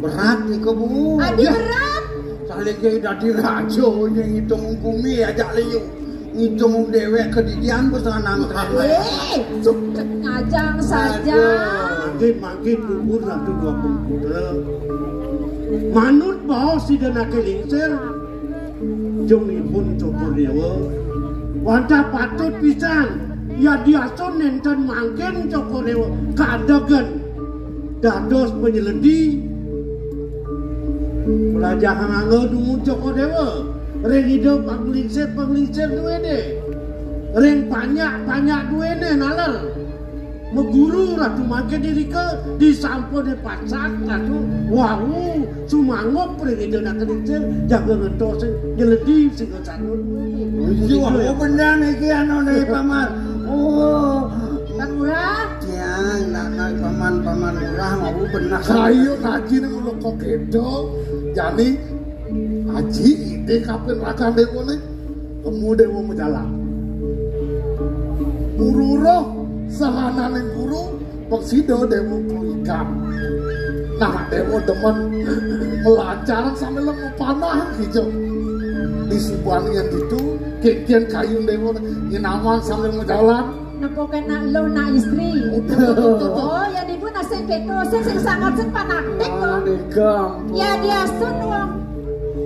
berat nih, Bu. Adi ya. Berat. Saling kayak dadi raja, yang ngitung bumi aja liu. Ngitung dewek kedidian pesanan. Eh, ngajang saja. Aduh. Mangkin, mangkin, gugur satu dua puluh. Manut baos sida nake lingsir. Jungipun Cokor Dewa. Wantah patut pisan. Ya diasun nenten mangkin Cokor Dewa. Kadegan. Dados penyeledi. Pelajahang angga dumun Cokor Dewa. Ring ida panglingsir-panglingsir duene. Ring panyak-panyak duene naler. Meguru Ratu mangkin irika disampune pacak Ratu wau sumanggup ring ida nak lingsir jaga ngentos nyeledi singgasana duene. Iya, wau benar iki anu nih, Paman. Oh, Pak Lurah. Tiang nak, nak Paman, Paman Lurah mau benar. Kayu kaji nang loko kedo. Jani Aji ide kapen rakan Dewa ne. Temu Dewa majalan. Guru roh sahananing guru, peksida Dewa kelikan. Nah, Dewa demen melancaran sambil lemu panah hijau. Di subuhan yang itu, kikian kayu Dewa nyinaman sambil majalan. Nepukin nak lo nak istri. Oh, ya ibu nak sing keto, sing sing sangat sing panaktik to. Ya diasun wong.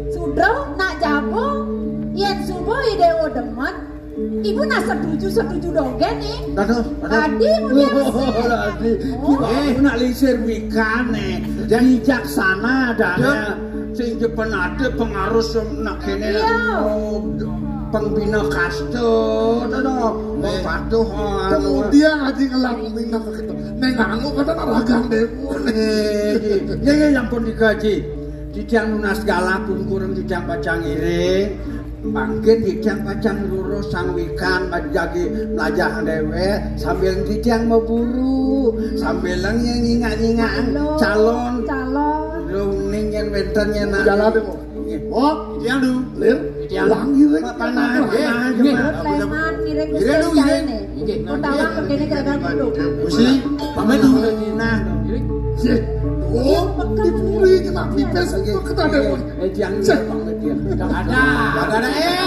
Sudra nak jago, yen subuh i Dewa demen. Ibu nak setuju, setuju dogen nih. Dados, dados. Tadi punya. Oh, lagi. Oh. Ibu nak lingsir wikane. Jadi jaksana dane. Sing jepen ade pengaruh sem-, nak kene. Iya. Oh, pengbina kasta, to, to. Wong patuh, anu. Kemudian aji ngelang pembina ke kita. Neng anu kata nak ragang Dewa. Eh, iya, iya, ya ampun dikaji. Titiang nunas galah pungkur titiang pacang ngiring. Mangkin titiang pacang lurus sang wikan majagi melajah dewek sambil titiang maburu, sambil leng yang nyingak-nyingak calon. Calon. Lung ning yen wenten yen nak. Jalan deh, Mo. Nggih. Oh, titiang dulu. Lir, titiang. Langi wek. Panas. Nggih, nggih. Leman ngiring Gusti Jane. Nggih. Utawa kene gagal dulu. Gusti, pamit dulu. Nah, nggih. Sih. Oh, dipuri kena pipis kok kena Dewa. Eh, tiang pamit dia. Ada. Ada, eh.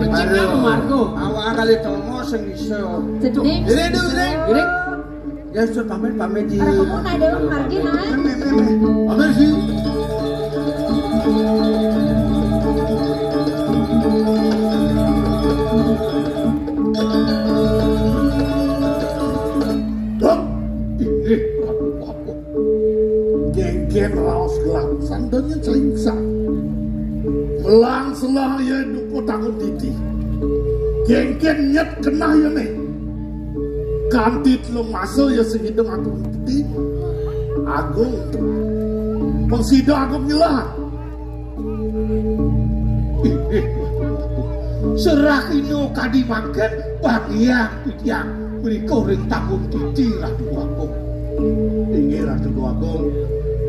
Becik aku Marco. Awak kali Tomo sing iso. Sedih. Ini dulu, ini. Ini. Ya sudah pamit, pamit di. Arep aku naik Dewa Margi, naik. Pamit sih. Dok, ini genggen raos gelap sandanya caingsang. Melang selah ya duko tangun titi. Genggen nyet kenah ya nih. Kanti telung masa ya sing hidung aku ngerti. Agung. Pengsida agung nyelah. Serah ino kadi mangken bagian titiang mriko ring tanggung titi Ratu Agung. Inggih Ratu Agung.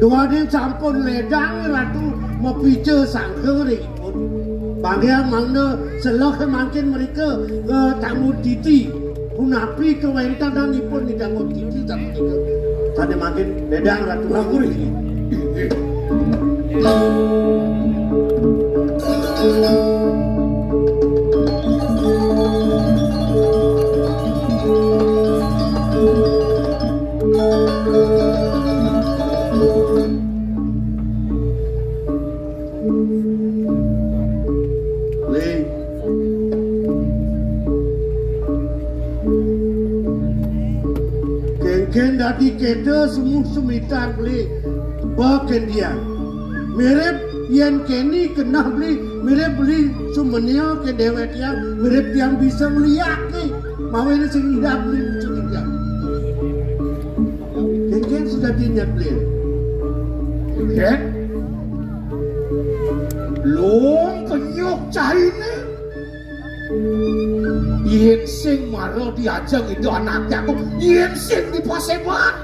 Duaning sampun ledang Ratu mapica sangka ring ipun. Panggih mangda selah mangkin mrika, eh, Tanggun Titi. Punapi kawentenanipun Ida Tanggun Titi sapunika. Sane mangkin ledang Ratu Agung. Ling. Kengken dadi keda semuh semitan beli bakendian. Mirip yen keni kenah beli, mirip beli sumenia ke dewek tiang, mirip tiang bisa ngeliake. Mawene sing indah beli lucu tiang. Kengken sudah dinyat beli. Kengken? Lung penyuk caine. Yen sing mara diajeng Ida anake aku, yen sing dipaseban.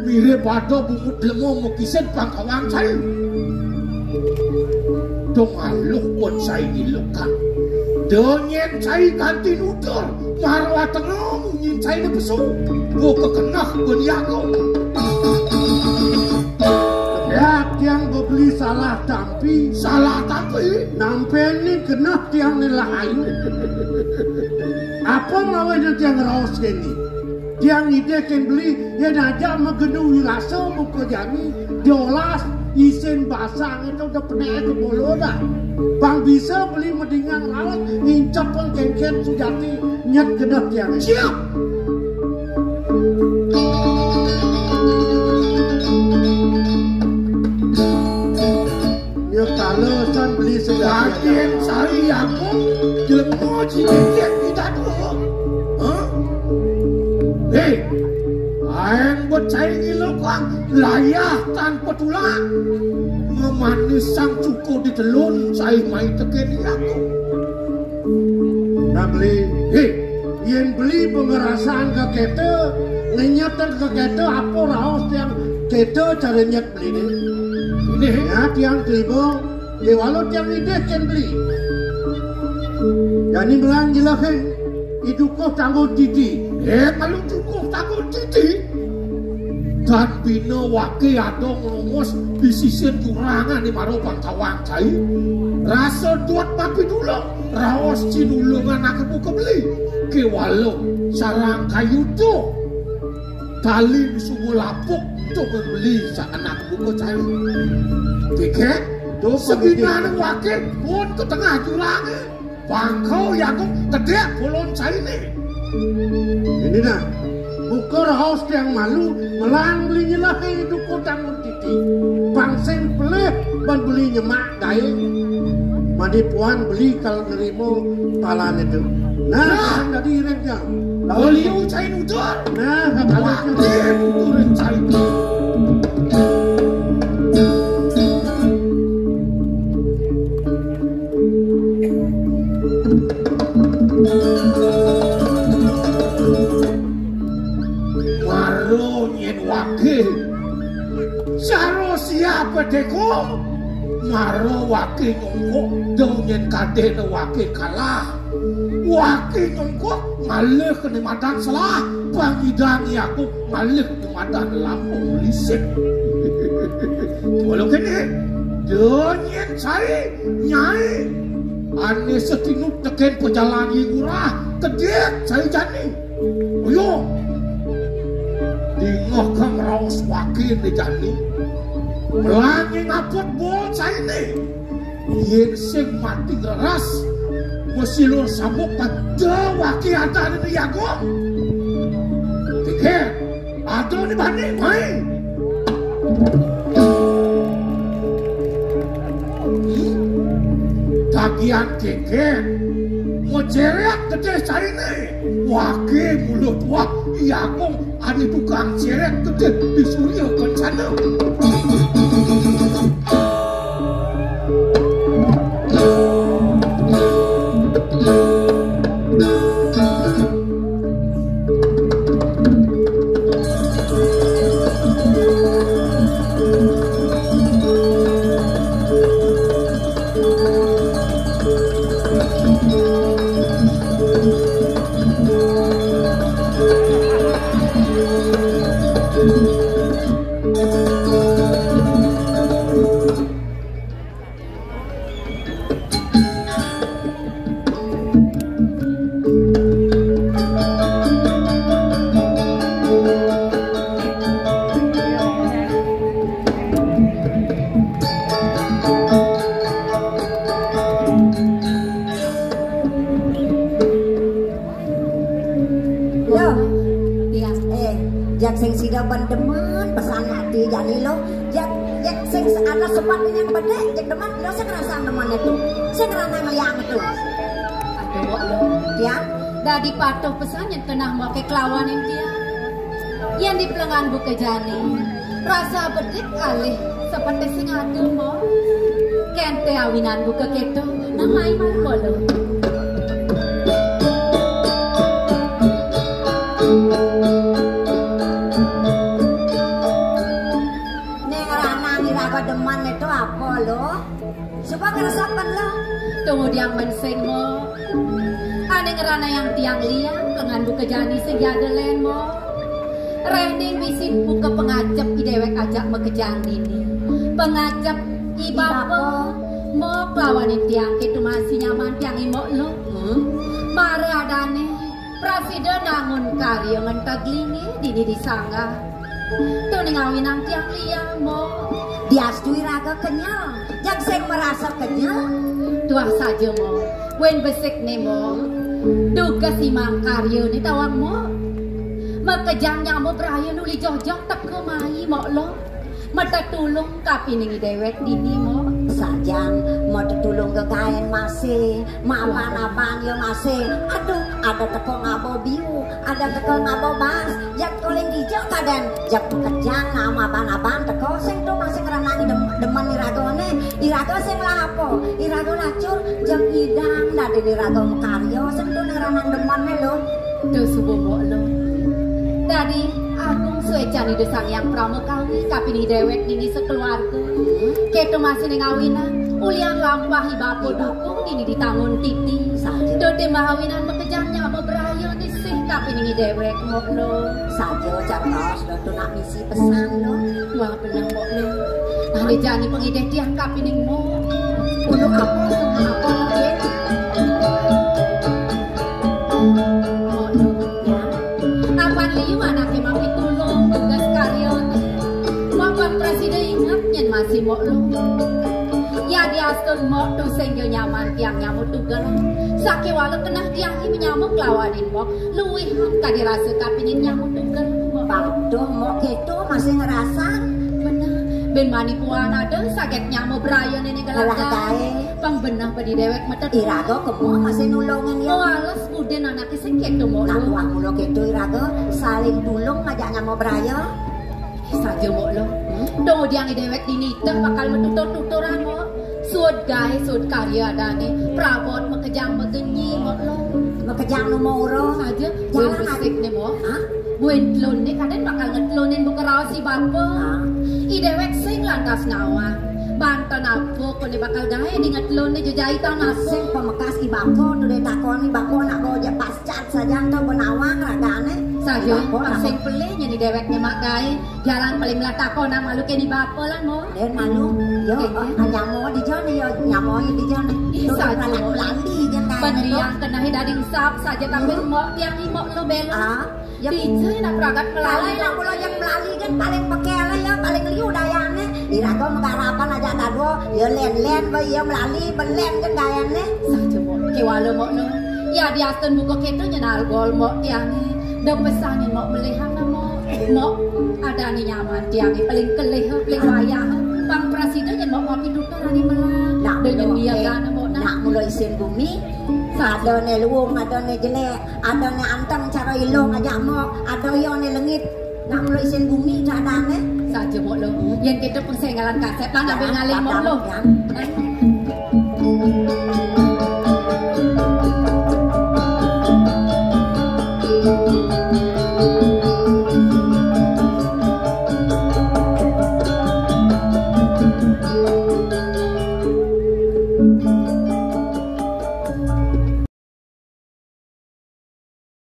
Mirip ada bungut lemo mekisin pangkawang cai. Dong aluh pun cai ngilukan. Donyen cai kanti nutur, mara tenga munyin caine pesu. Go kekenah beniaga. Ya, tiang bebeli salah tampi. Salah tampi? Nampi ni kenah tiang ni lah ayu. Apa ngawin tiang raos keni? Tiang idih ken beli, yen aja magenu wirasa muka jani, diolas, isin basang itu udah penek ke bolo dah. Bang bisa beli medingang raos, ngincep pun kengken sujati, nyet genah tiang. Siap! Ya kala san beli sedaya. Raden Sari Agung, jelema cilik kita tu. Hah? Hei, aeng becai ngilu kang layah tanpa tulang. Ngemanis sang cuko di telun, sai mai teken aku. Nah, beli. Hei, yen beli pengerasan ke kita, ngenyatan ke kita, apa raos yang kita cara nyet beli ni? Ini. Ya, tiang terima. Kewala tiang idih ken beli. Jani belang jelahe idukuh tanggul titi. Eh, kalau dukuh tanggul titi. Tan bina wake ada ngelongos di sisin jurang ane mara pangkawang cai. Rasa duat mapi dulu. Raos cinulungan aku buka beli. Kewala sarang kayu tu. Tali sumur lapuk tu beli sa anak buka cai. Tiket. Sebinan wake pun ke tengah jurang. Bangkau yang kedek bolon cai ni. Ini dah. Buka raos tiang malu, melang beli nyelahi dukuh tanggul titi. Bang sing pelih ban beli nyemak dai. Madi puan beli kalau nerima palan itu. Nah, nah. Kan tadi iring tiang. Beli ucai nutur. Nah, kalau wah, nutur cai. Maro nyen wake. Saro siap teko. Maro wake nyongkok, dong nyen kadene wake kalah. Wake nyongkok, ngalih kene madan selah. Pangidang aku ngalih kene madan lampung lisik. Walau kene, dong nyen cai, nyai. Ane setinut teken pejalan ngurah, kedek cai jani. Ayo. Dingeh kang raos wake ne jani. Melangi ngaput bol caine. Yen sing mati ngeras, mesilur sambuk pada wake adane ne yago. Tiket. Aduh, ni bani, mai. Tagihan keken. Mojerek gede caine. Wake mulut wah, yakung ada tukang jerek gede di Surya Kencana. Jak sing sida ben demen pesan ati jani lo. Jak, jak sing se-, ada sepat dengan bedik, jak demen lo sing ngerasa demen itu. Sing ngerasa ngeliang itu. Aduh, Mbok lo. Ya, dadi patuh pesan yen kenah moke kelawanin dia. Yen di pelengan buka jani, rasa bedik alih seperti sing ada, Mbok. Kente awinan buka keto, nang mai mar kolo. Ning ranang iraga demen itu apa, lo? Suba keresapan lo. Tunggu diang bensing, Mbok. Ane ngeranayang tiang liang, lengan buka jani sing jada len, Mbok. Rene misi buka pengajep i dewek ajak makejang dini. Pengajep i bapa, Mbok, lawanin tiang keto masih nyaman tiang i, Mbok lo. Hmm? Mara adane prasida nangun karya ngenteg linge dini di sanggar. Tuning awinang tiang liang, Mbok. Diastu iraga kenyel, jak sing merasa kenyel. Tuah saja, Mbok. Wen besik ne, Mbok. Dugas imang karya ne tawang, Mbok. Makejang nyama braya nuli jojok teka mai, Mbok lo. Metetulung kapining i dewek dini, Mbok. Sajang metetulung gegaen masih, maban-aban ya masih. Aduh, ada teka ngaba biu, ada teka ngaba bas. Jak toling dija kaden, jak makejang nama aban-aban teka sing tu masih ngeranang dem-, demen iragane. Iraga sing lah apa? Iraga lacur, jak idang dadi iraga makarya sing tu ngeranang demene lo. Duh suba, Mbok lo. Dadi agung suecan Ida Sang Hyang Pramakawi kapining dewek dini sekeluarga. Keto masih ning awinan, ulian lampah i bapa dukung dini ditangun titi. Saja. Dadi mawinan makejang nyama braya sih kapining i dewek, Mbok lo. Saja, cartos, lo tu nak misi pesan lo. Wah, beneh, Mbok lo. Ane jani pengidih tiang kapining, Mbok. Ulu apa, ulu apa, Mbok, ye? Mbok lo, ya. Apan liu anake mapitulung tugas karyane. Mbok pang prasida inget yen masih, Mbok lo. Ya diastun, Mbok, tusing ya nyaman tiang nyama tugel. Sakewala keneh tiang iki menyama kelawanin, Mbok. Luwih kadi rasa kapining nyama tugel, Mbok. Patuh, Mbok, keto masih ngerasa. Beneh. Ben mani puan ada saget nyama braya nene gelah gae. Pang beneh bedi dewek metet. Iraga kemo masih nulungin ya. Oh, ales buden anake sing keto, Mbok lo. Nah, tuah mula keto iraga saling tulung ngajak nyama braya. Saja, Mbok lo. Hmm? Dong diang i dewek dini teh bakal metutur-tuturan, Mbok. Suud gae, suud karya adane, prabot makejang magenyi, Mbok lo. Makejang nomor ura. Saja, jalan besik ne, Mbok. Hah? Buen telun ne kaden bakal ngetelunin buka raos i bapa. Hah? I dewek sing lantas nawang. Banten apa kone bakal gae di ngetelun ne jejaitan apa? Sing pemekas i bapa tu deh takon i bapa nak bawa je pas cat saja tu benawang ragane. Saja, i bapa nak sing pelih nyeni dewek nyemak gae. Jalan paling melah takon nang malu keni bapa lah, Mbok. Den malu. Yo, eh, eh, nyamo di jone, yo, nyamo di jone. Ih, saja, Mbok. Melali je kae. Pendirian kena dadi sap saja tapi, hmm, Mbok tiang i, Mbok lo bela. Ah, ya. Di jone nak pragat melali. Kalau nak mula yang melali kan paling pekel ya, paling liu dayane. Iraga megarapan aja dadua, ya len-len ba ya melali, belen kan dayane. Saja, Mbok. Kewala, Mbok lo. Ya diastun buka keto nyenal gol, Mbok tiange. Da pesan, Mbok, melihang, Mbok. Mbok, adane nyaman tiange paling kelih, paling wayah. Pang prasida yen Mbok ngopi duka lagi melah. Nak dengan dia kan, Mbok, nak. Nak mula isin bumi. Saja. Adane luung, adane jelek, adane anteng cara ilung aja, Mbok. Ada yo ne lengit. Nak mula isin bumi dadane. Saja, Mbok lo. Yen kita pun senggalan kasep lah ngambil ngalih, Mbok lo. Ya.